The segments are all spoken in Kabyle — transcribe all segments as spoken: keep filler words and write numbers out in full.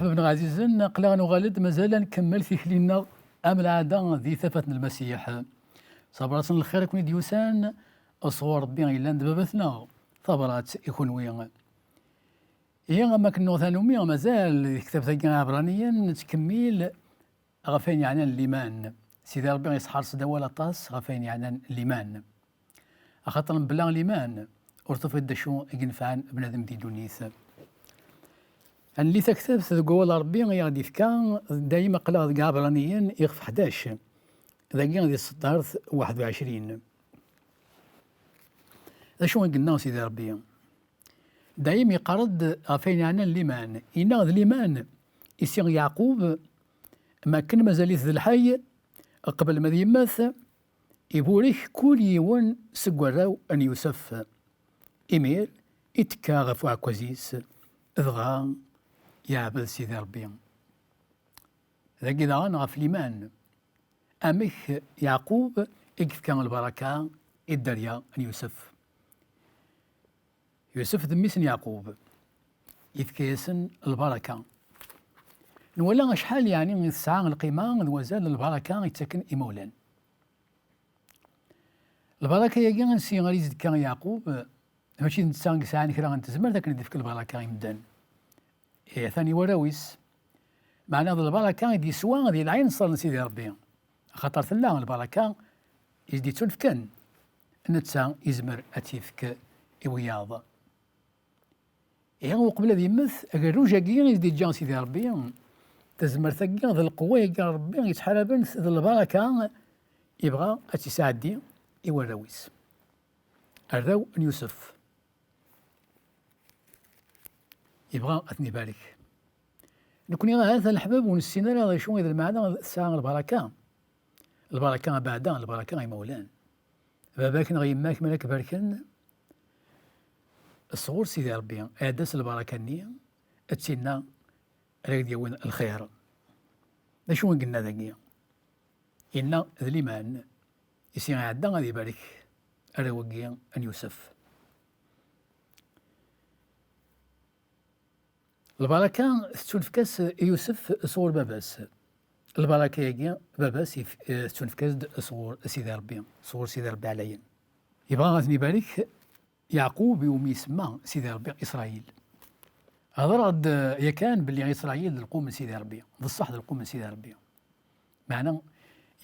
Bnɣ ɛzizen, aql-aɣ nuɣal-d, mazal ad nkemmel tikli-nneɣ am lɛada di tafat n Lmasiḥ. Tabrat n lxir i ken-id-yusan sɣur Ṛebbi yellan d Baba-tneɣ, tabrat i kunwi. Ihi, am akken nuɣ tanumi, mazal di tektabt-agi Iɛebraniyen nettkemmil ɣef wayen yeɛnan liman. Sidi Ṛebbi yesḥerṣ-d awal aṭas ɣef wayen yeɛnan liman. Axaṭer mebla liman, ur tufiḍ d acu i yenfɛen bnadem di ddunit. Ad nelli taktabt deg wawal n Ṛebbi i aɣ-d-ifka, dayem aql-aɣ deg Iɛebraniyen ixef ḥdac, dagi di tseddart waḥed u ɛecrin. D acu i yenna Sidi Ṛebbi? Dayem yeqqar-d ɣef wayen yeɛnan liman. Yenna d liman i si Yeɛqub, makken mazal-it d lḥay, qbel ma d yemmet, iburek kul yiwen seg warraw n Yusef. Imir, itekka ɣef uɛekkaz-is, dɣa yeɛbed Sidi Ṛebbi. Dagi daɣen ɣef liman. Amek Yeɛqub i yefka lbaraka i dderya n Yusef? Yusef d mmi-s n Yeɛqub, yefka-yasen lbaraka. Nwala acḥal yeɛni i tesɛa lqima d wazal n lbaraka i ttaken imawlan. Lbaraka-agi ansi ara yezdeɣ Yeɛqub, mačči d netta i yesɛan kra n tezmert akken ad d-yefk lbaraka i medden. Ih, atan i warraw-is. Meɛna d lbaraka i d-yeswa di lɛinṣer n Sidi Ṛebbi. Axaṭer tella lbaraka i s-d-yettunefken, netta yezmer ad tt-yefk i wiyaḍ. Ihi, uqbel ad yemmet, agerruj-agi i s-d-yeǧǧa Sidi Ṛebbi, tazmert-agi d lqewwa-agi n Ṛebbi yettḥaraben d lbaraka, yebɣa ad tt-yesɛeddi i warraw-is. Arraw n Yusef. Yebɣa ad ten-ibarek. Nekni ahat a leḥbab ur nessin ara d acu i d lmeɛna tesɛa lbaraka. Lbaraka abeɛda, lbaraka imawlan. Baba-k neɣ yemma-k mi ara k-barken, sɣur Sidi Ṛebbi, iɛedda s lbaraka-nni, d tinna ara k-d-yawin lxir. D acu i yenna dagi? Yenna d liman, i s-iɛedda ad ibarek arraw-agi n Yusef. Lbaraka tettunefk-as i Yusef sɣur baba-s. Lbaraka-agi, baba-s yef-, eh, tettunefk-as-d sɣur Sidi Ṛebbi, sɣur Sidi Ṛebbi ɛlayen. Yebɣa ad ten-ibarek Yeɛqub, iwumi isemma Sidi Ṛebbi Isṛayil. Hedṛeɣ-d, eh, yakan belli Isṛayil d lqum n Sidi Ṛebbi, d ṣṣeḥ d lqum n Sidi Ṛebbi. Meɛna,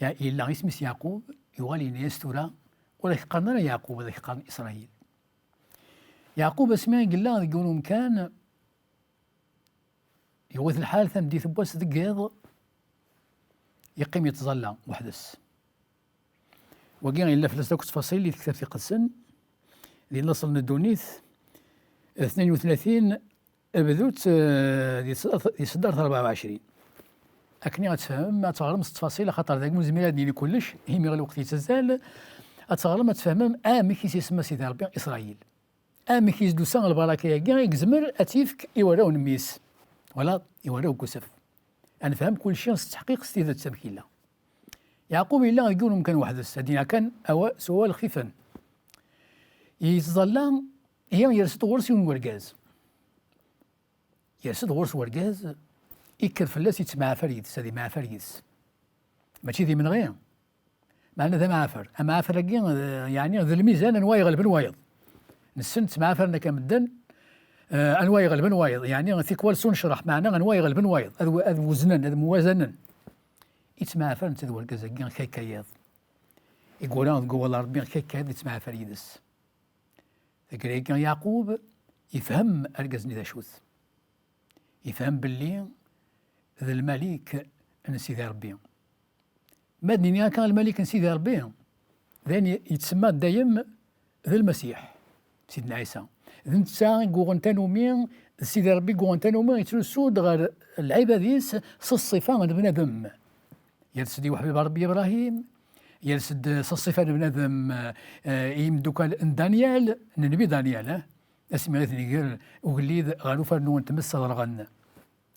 ya-, yella isem-is Yeɛqub, yuɣal yenna-yas tura, ur ak-qqaren ara Yeɛqub, ad ak-qqaren Isṛayil. Yeɛqub asmi i yella deg yiwen umkan, yewwet lḥal tameddit n wass deg yiḍ, yeqqim yettẓalla weḥd-s. Wagi yella fell-as akk ttfaṣil di tektabt iqedsen, di laṣel n ddunit, tnin u tlatin, bdut, eh, di tseddart, di tseddart rebɛa u ɛecrin. Akken ad tfehmem, ad teɣrem s ttfaṣil, axaṭer dagi ur nezmir ad d-nini kullec, imi lweqt yettazzal, ad teɣrem, ad tfehmem amek i s-isemma Sidi Ṛebbi Isṛayil. Amek i s-d-tusa lbaraka-agi i yezmer ad tt-yefk i warraw n mmi-s, wala i warraw n Yusef. Ad nefhem kulci s ttḥeqqiq, s tidet amek yella. Yeɛqub yella deg yiwen umkan weḥd-s, ad d-iniɣ kan awa-, s wawal xfifen. Yettẓalla, ihi yers-d ɣur-s yiwen n wergaz. Yers-d ɣur-s wergaz, ikker fell-as, yettemɛafar yid-s, ad yemɛafar yid-s. Mačči d imenɣi, meɛna d amɛafar. Amɛafar-agi, eh, yeɛni d lmizan anwa iɣelben wayeḍ. Nessen ttemɛafaren akka medden, eh, anwa iɣelben wayeḍ. Yeɛni tikwal s unecreḥ, meɛna anwa iɣelben wayeḍ. Ad w-, ad weznen, ad mwazanen. Ittemɛafar netta d wergaz-agi kaykayaḍ. I yura deg wawal n Ṛebbi kaykayaḍ ittemɛafar yid-s. Taggara-agi Yeɛqub yefhem argaz-nni d acu-t. Yefhem belli d lmalik n Sidi Ṛebbi. Ma d-nini akka lmalik n Sidi Ṛebbi, d ayen yettsemma dayem d Lmasiḥ, Sidna Ɛisa. D netta i yuɣen tanumi, d Sidi Ṛebbi i yuɣen tanumi, yettrusu-d ɣer lɛibad-is s ṣṣifa n bnadem. Yers-d i uḥbib Ṛebbi Ibṛahim, yers-d s ṣṣifa n bnadem, eh, i yimdukal n Danyal, n nnbi Danyal, eh? Asmi i ten-iger ugellid ɣer ufarnu n tmes ad rɣen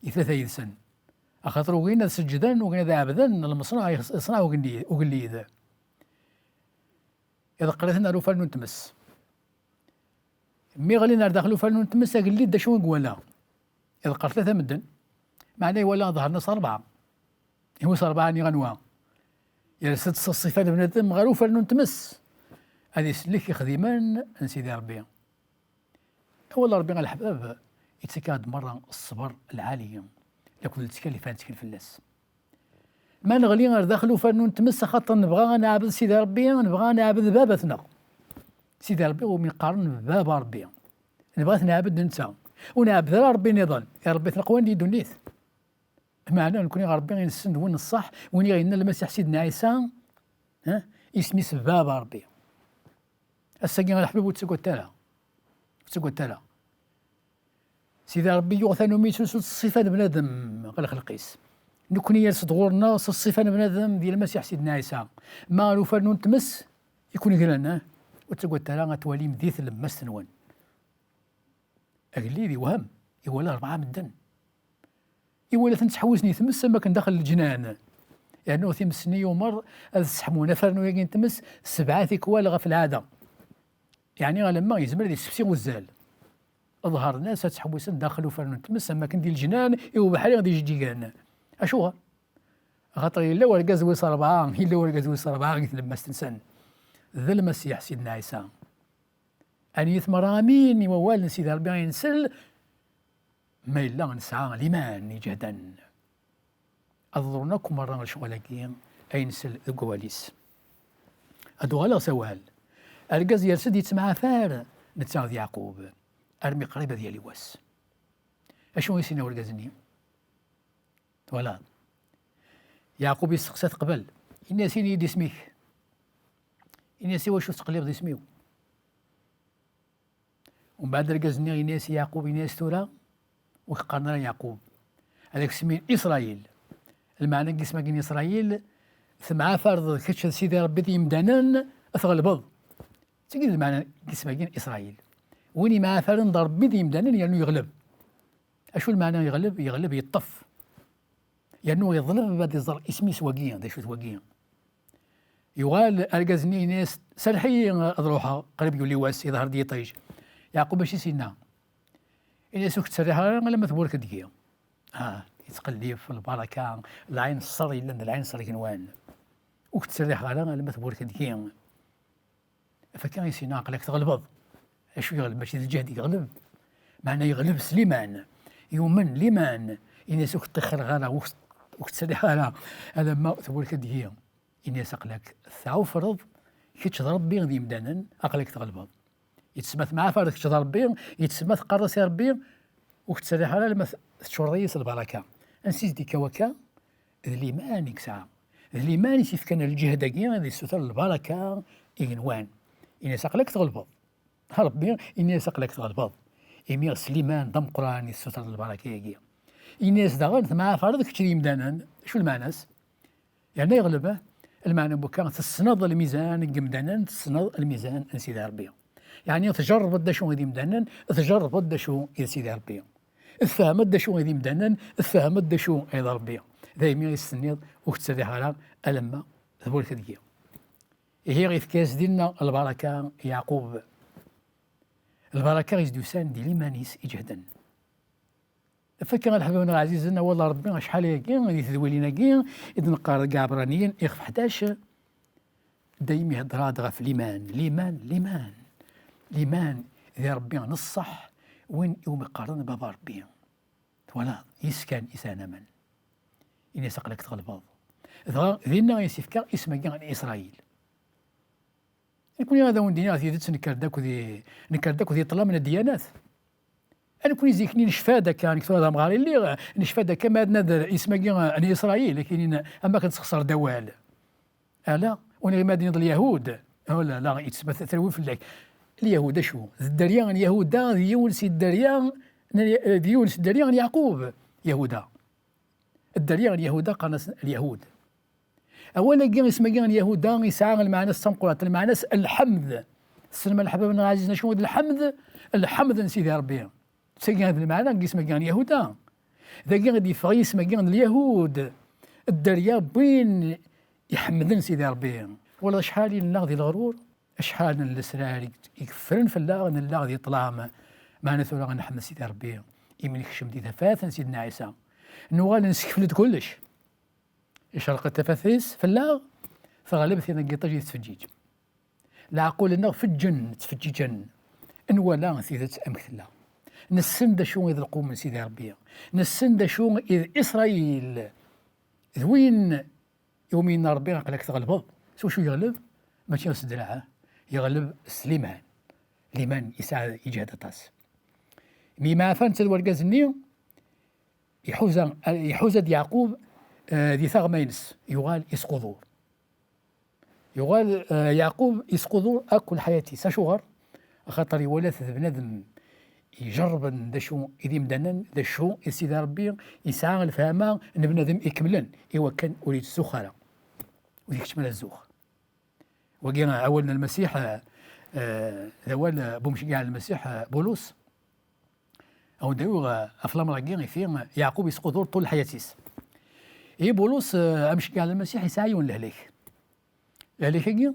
i tlata yid-sen. Axaṭer ugin ad seǧǧden, ugin ad ɛebden lmeṣnuɛ i yeṣ-, yeṣneɛ ugelli-, ugellid. Iḍeqqer-iten ar ufarnu n tmes. Mi ɣlin ar daxel ufarnu n tmes, agellid d acu i iwala? Iḍeqqer tlata medden. Meɛna iwala ḍehren-as rebɛa. Iwet rebɛa-nni anwa? Yers-d s ṣṣifa n bnadem ɣer ufarnu n tmes. Ad isellek ixdimen n Sidi Ṛebbi. Awal Ṛebbi a leḥbab, ittak-aɣ-d merra ṣṣber lɛali akked lettkal ifan ttkel fell-as. Ma neɣli ar daxel ufarnu n tmes axaṭer nebɣa ad neɛbed Sidi Ṛebbi, nebɣa ad neɛbed baba-tneɣ. Sidi Ṛebbi umi qqaren baba Ṛebbi. Nebɣa ad t-neɛbed netta. Ur nɛebbed ara Ṛebbi nniḍen. I Ṛebbi-tneɣ aqwan di ddunit. Meɛna nekni ɣer Ṛebbi i nessen d win n ṣṣeḥ, win i ɣ-yenna Lmasiḥ Sidna Ɛisa, eh, isem-is Baba Ṛebbi. Ass-agi a leḥbab ur ttagadet ara. Ur ttagadet ara. Sidi Ṛebbi yuɣ tanumi yettlusu-d ṣṣifa n bnadem ɣer lxelq-is. Nekni yers-d ɣur-neɣ s ṣṣifa n bnadem di Lmasiḥ Sidna Ɛisa. Ma ɣer ufarnu n tmes i ken-gren, eh? Ur ttagadet ara, ad twalim di tlemmast-nwen. Agellid iwhem, iwala rebɛa medden. Iwala-ten ttḥewwisen i tmes am akken daxel leǧnan. Yernu times-nni yumer ad sseḥmun afarnu-agi n tmes sebɛa tikwal ɣef lɛada. Yeɛni alamma yezmer ad yessefsi uzzal. Ḍheren-as ad ttḥewwisen daxel ufarnu n tmes am akken di leǧnan i ubeḥri d ijeǧǧigen. Acuɣer? Axaṭer yella urgaz wis rebɛa, yella urgaz wis rebɛa i tlemmast-nsen. D Lmasiḥ Sidna Ɛisa. Aniyet merra amin i wawal n Sidi Ṛebbi i nsel, ma yella nesɛa liman iǧehden. Ad ḍrun akk merra lecɣal-agi ay nsel deg wawal-is. Ad uɣaleɣ s awal. Argaz yers-d yettemɛafar netta d Yeɛqub armi qrib ad yali wass. Acu i s-yenna urgaz-nni? Twalaḍ? Yeɛqub yesteqsa-t qbel. Ini-as, ini-yi-d isem-ik. Ini-as, iwacu tettqellibeḍ isem-iw? Umbeɛd argaz-nni ini-as i Yeɛqub, ini-as, tura ur k-qqaren ara Yeɛqub. Ad ak-semmin Isṛayil. Lmeɛna n yisem-agi n Isṛayil, temɛafareḍ kečč d Sidi Ṛebbi d yimdanen, ad tɣelbeḍ. D tagi d lmeɛna n yisem-agi n Isṛayil. Win yemɛafaren d Ṛebbi d yimdanen yernu yeɣleb. Acu lmeɛna yeɣleb? Yeɣleb, yeṭṭef. Yernu yeḍleb ad iẓer isem-is wagi, d acu-t wagi. Yuɣal argaz-nni, yenna-yas, serreḥ-iyi ad ruḥeɣ, qrib yuli wass, iḍher-d yiṭij. Yeɛqub acu i s-yenna? Yenna-yas, ur k-ttserriḥeɣ ara alamma tburek deg-i. Ah, yettqellib lbaraka, lɛinṣer yellan d lɛinṣer igenwan. Ur k-ttserriḥeɣ ara alamma tburek deg-i. Af akka i s-yenna, aql-ak tɣelbeḍ. Acu yeɣleb? Mačči d lǧehd yeɣleb. Meɛna yeɣleb s liman. Yumen liman. Ini-as, ur k-ṭṭixxireɣ ara, ur k-, ur k-ttserriḥeɣ ara alamma tburek deg-i. Ini-as, aql-ak tɛufreḍ, kečč d Ṛebbi d yimdanen, aql-ak tɣelbeḍ. Yettsemma temɛafareḍ kečč d Ṛebbi, yettsemma teqqareḍ-as i Ṛebbi, ur k-ttserriḥeɣ ara alamma t-, teččureḍ-iyi s lbaraka. Ansi i s-d-ikka wakka? D liman i yesɛa. D liman i s-yefkan lǧehd-agi ad yessuter lbaraka igenwan. Ini-as, aql-ak tɣelbeḍ. A Ṛebbi, ini-as, aql-ak tɣelbeḍ. Imi s liman d ameqqran i tessuter lbaraka-agi. Ini-as daɣen, temɛafareḍ kečč d yimdanen. Acu lmeɛna-s? Yerna yeɣleb, eh? Lmeɛna n wakka, tessneḍ lmizan n yimdanen, tessneḍ lmizan n Sidi Ṛebbi. Yeɛni tjerrbeḍ d acu i d imdanen, tjerrbeḍ d acu i d Sidi Ṛebbi. Tfehmeḍ d acu i d imdanen, tfehmeḍ d acu i d Ṛebbi. Daymi i s-tenniḍ, ur k-ttserriḥeɣ ara alamma tburek deg-i. Ihi ifka-yas dinna lbaraka i Yeɛqub. Lbaraka i s-d-yusan di liman-is iǧehden. Fakkeɣ a leḥbab-nneɣ ɛzizen, awal n Ṛebbi acḥal ayagi di tedwilin-agi i d-neqqar deg Iɛebṛaniyen ixef ḥdac, daymi heddreɣ-d ɣef liman, liman, liman. Liman di Ṛebbi n ṣṣeḥ, win iwumi qqaren Baba Ṛebbi. Twalaḍ, yis kan i sɛan aman. Ini-as aql-ak tɣelbeḍ. Dɣa dinna i s-ifka isem-agi n Isṛayil. Nekni ad awen-d-iniɣ tidet, nekker-d akk di, nekker-d akk di ṭṭlam n ddyanat. A nekni zik-nni necfa-d akka, nekk tura d amɣar i lliɣ, necfa-d akka ma ad nader isem-agi n Isṛayil, akinin am akken tesxeṣreḍ awal. Ala, ur nɣi ma ad d-tiniḍ Lyahud. Oh la la, yettsemma terwi fell-ak. Lyahud acu? D dderya n Yahuda, d yiwen si dderya n, d yiwen si dderya n Yeɛqub, Yahuda. Dderya n Yahuda qqaren-as Lyahud. Awal-agi, isem-agi n Yahuda, yesɛa lmeɛna-s d tameqqrant, lmeɛna-s lḥemd. Tessnem a leḥbab-nneɣ ɛzizen acu d lḥemd? Lḥemd n Sidi Ṛebbi. D tagi i d lmeɛna n yisem-agi n Yahuda. Dagi i d-yeffeɣ yisem-agi n Lyahud. Dderya n win iḥemmden Sidi Ṛebbi. Twalaḍ acḥal i nella di leɣrur? Acḥal n lesrar i i yeffren fell-aɣ, nella di ṭṭlam. Meɛna tura ad neḥmed Sidi Ṛebbi, imi nekcem di tafat n Sidna Ɛisa. Nuɣal nsekfel-d kullec. Icreq-d tafat-is fell-aɣ, teɣleb tin n yiṭij i tettfeǧǧiǧ. Leɛqul-nneɣ feǧǧen, ttfeǧǧiǧen. Nwala tidet amek tella. Nessen d acu i d lqum n Sidi Ṛebbi. Nessen d acu i d Isṛayil. D win iwumi yenna Ṛebbi, aql-ak tɣelbeḍ. S wacu yeɣleb? Mačči s ddreɛ, yeɣleb s liman. Liman yesɛa, yeǧhed aṭas. Mi mɛafa netta d wergaz-nni, iḥuza, iḥuza-d Yeɛqub, eh, di taɣma-ines, yuɣal isqudur. Yuɣal, eh, Yeɛqub isqudur akk lḥayat-is. Acuɣer? Axaṭer iwala-t d bnadem ijerrben d acu i d imdanen, d acu i d Sidi Ṛebbi, yesɛa lefhama n bnadem ikemlen, i wakken ur yettzuxx ara, ur ikeččem ara zzux. Wagi awal n Lmasiḥ, eh, eh, d awal, eh, bu mceggeɛ n Lmasiḥ, eh, Bulus. Awen-d-awiɣ, eh, ɣef lamer-agi, ifi, eh, Yeɛqub isqudur ṭul lḥayat-is. Ihi Bulus, eh, amceggeɛ n Lmasiḥ, yesɛa yiwen lehlak. Lehlak-agi,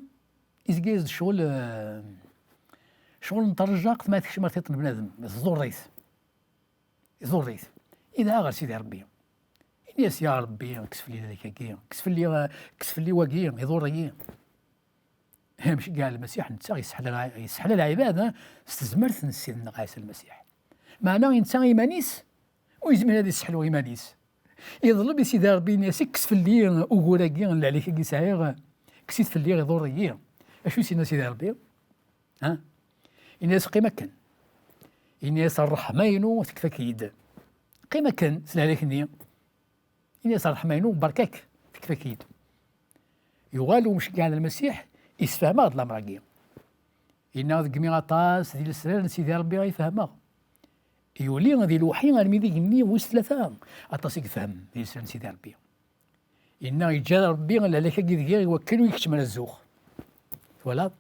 izga-yas-d ccɣel, eh, ccɣel n tṛejjaqt ma tekcem ar tiṭ n bnadem, tḍurr-it. Iḍurr-it. Idɛa ɣer Sidi Ṛebbi. Ini-as, ya Ṛebbi, kkes fell-i lehlak-agi, kkes fell-i, kkes fell-i wagi, iḍurr-iyi. Amceggeɛ n Lmasiḥ netta yesseḥla, yesseḥla lɛibad, eh, s tezmert n Ssid-nneɣ Ɛisa Lmasiḥ. Meɛna netta iman-is, ur yezmir ad yesseḥlu iman-is. Iḍleb i Sidi Ṛebbi, ini-as, kkes fell-i ugur-agi n lehlak-agi sɛiɣ, kkes-it fell-i, iḍurr-iyi. Acu i s-yenna Sidi Ṛebbi? Ha? Ini-as, qqim akken. Ini-as, ṛṛeḥma-inu tekfa-k-id. Qqim akken s lehlak-nni. Ini-as, ṛṛeḥma-inu, berka-k, tekfa-k-id. Yuɣal umceggeɛ n Lmasiḥ, yessefhem-aɣ-d lamer-agi. Yenna, degmi aṭas di lesrar n Sidi Ṛebbi ay fehmeɣ. Yuli di lewḥi armi d igenni wis tlata, aṭas i yefhem di lesrar n Sidi Ṛebbi. Yenna, yeǧǧa Ṛebbi lehlak-agi deg-i i wakken ur ikeččem ara zzux. Twalaḍ?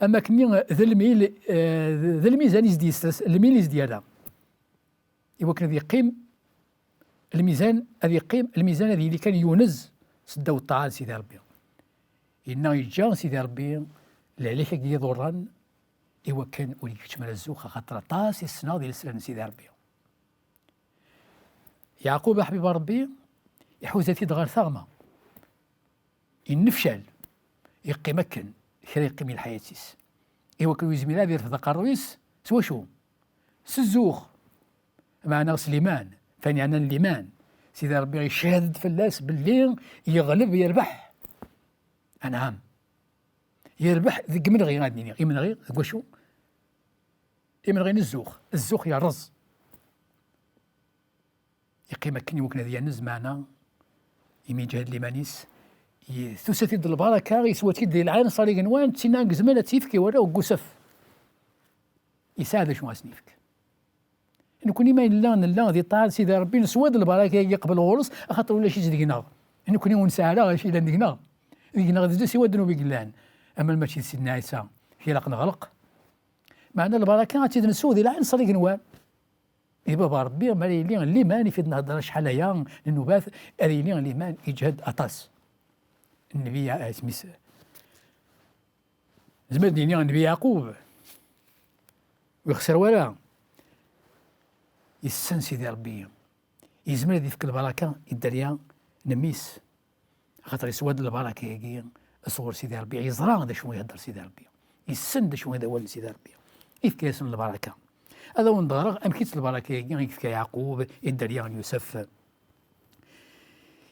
Am akken-nni d lmil, eh, d lmizan i s-d-yessers, lmil i s-d-yerra. I wakken ad yeqqim lmizan, ad yeqqim lmizan, ad yili kan yunez s ddaw ṭṭaɛa n Sidi Ṛebbi. Yenna, yeǧǧa Sidi Ṛebbi lehlak-agi iḍurren i wakken ur ikeččem ara zzux, axaṭer aṭas i ssneɣ di lesrar n Sidi Ṛebbi. Yeɛqub, aḥbib n Ṛebbi, iḥuza-t-id ɣer taɣma. Yennefcal, yeqqim akken, kra yeqqim i lḥayat-is. I wakken ur yezmir ad yerfed aqerruy-is, s wacu? S zzux, meɛna s liman, fani ɛnan liman. Sidi Ṛebbi icehhed-d fell-as belli yeɣleb, yerbeḥ. Anɛam. Yerbeḥ deg imenɣi, ad nini. Imenɣi, deg wacu? Imenɣi n zzux. Zzux yerreẓ. Yeqqim akken i wakken ad yanez, meɛna imi yeǧhed liman-is, i-, tusa-t-id lbaraka, yeswa-t-id di lɛinṣer igenwan, d tinna i yezmer ad tt-yefk i warraw n Yusef. Yesɛa d acu ad sen-yefk. Nekni ma yella nella di ṭṭaɛa n Sidi Ṛebbi, neswa-d lbaraka-agi qbel ɣur-s, axaṭer ulac-itt deg-neɣ. Nekni ur nesɛi ara acu yellan deg-neɣ. Deg-neɣ d siwa ddnub i yellan. Ama mačči d Sidna Ɛisa, ilaq neɣleq. Meɛna lbaraka ad tt-id-nessew di lɛinṣer igenwan. Di baba Ṛebbi, mi ara yili liman, i fi d-nehder acḥal aya n nnubat, ad yili liman iǧhed aṭas. Nnbi, eh, isem-is, nezmer ad d-nini nnbi Yeɛqub, ur yexsir wara. Yessen Sidi Ṛebbi. Yezmer ad yefk lbaraka i dderya n mmi-s. Axaṭer yeswa-d lbaraka-agi sɣur Sidi Ṛebbi, yeẓra d acu ihedder Sidi Ṛebbi, yessen d acu i d awal n Sidi Ṛebbi, yefka-yasen lbaraka. Ad awen-d-ɣreɣ amek-itt lbaraka-agi i yefka Yeɛqub i dderya n Yusef.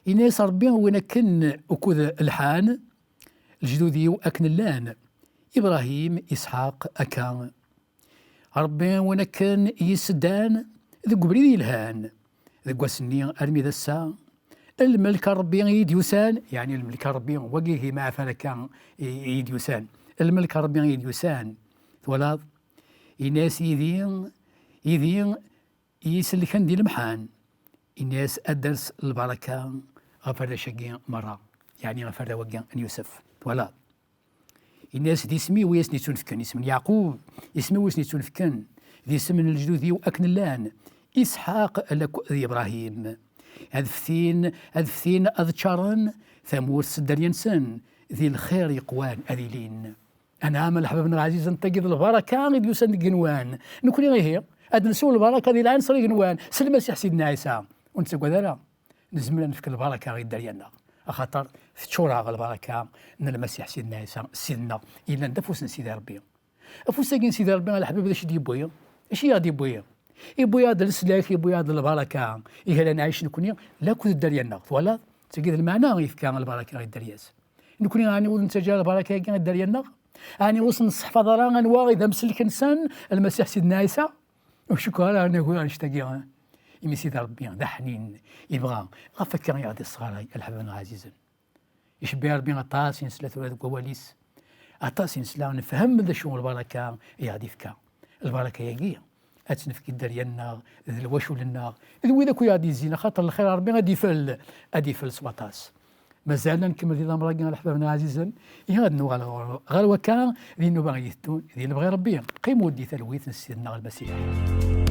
Yenna-yas Ṛebbi, win akken ukud lḥan lejdud-iw akken llan, Ibṛahim, Isḥaq, akka. Ṛebbi win akken i yi-seddan deg ubrid yelhan, deg wass-nni armi d ass-a, lmelk n Ṛebbi i yi-d-yusan, yeɛni lmelk n Ṛebbi, wagi ihi ma ɛfan akka i, i yi-d-yusan, lmelk n Ṛebbi i yi-d-yusan, twalaḍ? Ini-as yid-i, yid-i i yi-sellken di lemḥan, ini-as ad d-ters lbaraka ɣef warrac-agi merra, yeɛni ɣef warraw-agi n Yusef, twalaḍ? Ini-as d isem-iw i asen-ittunefken, isem n Yeɛqub, isem-iw i asen-ittunefken, d isem n lejdud-iw akken llan, Isḥaq lakk d Ibṛahim. Ad ftin, ad ftin ad ččaren tamurt s dderya-nsen, di lxir yeqwan ad ilin. Anɛam a leḥbab-nneɣ ɛzizen, tagi d lbaraka i d-yusan deg igenwan. Nekni ihi, ad nsew lbaraka di lɛinṣer igenwan, s Lmasiḥ Sidna Ɛisa. Ur nettagad ara. nezmer ad nefk lbaraka i dderya-nneɣ, axaṭer teččur-aɣ lbaraka n Lmasiḥ Sidna Ɛisa, Ssid-nneɣ, yellan d afus n Sidi Ṛebbi. Afus-agi n Sidi Ṛebbi, a leḥbab, d acu i d-yewwi? Acu i aɣ-d-yewwi? Yewwi-aɣ-d leslak, yewwi-aɣ-d lbaraka, ihi ara nɛic nekni lakked dderya-nneɣ. Twalaḍ? D tagi d lmeɛna yefka lbaraka i dderya-s. Nekni ɛni ur nettaǧǧa ara lbaraka-agi i dderya-nneɣ? Ɛni ur s-nesseḥfaḍ ara anwa i d amsellek-nsen, Lmasiḥ Sidna Ɛisa? Ur cukkeɣ ara nagi annect-agi, eh? Imi Sidi Ṛebbi d aḥnin, yebɣa ɣef akka i aɣ-d-yesɣaray, a leḥbab-nneɣ ɛzizen. Icebbi Ṛebbi aṭas i nesla tura deg wawal-is, aṭas i nesla, nefhem d acu lbaraka i aɣ-d-ifka. Lbaraka-agi ad tt-nefk i dderya-nneɣ, d lwacul-nneɣ, d wid akk i aɣ-d-yezzin, axaṭer lxir n Ṛebbi ad ifel, ad ifel s waṭas. Mazal ad nkemmel di lamer-agi, a leḥbab-nneɣ ɛzizen, ihi ad nuɣal ɣer, ɣer wakka, di nnuba i d-iteddun, di lebɣi Ṛebbi. Qqim ur di talwit n Ssid-nneɣ Lmasiḥ.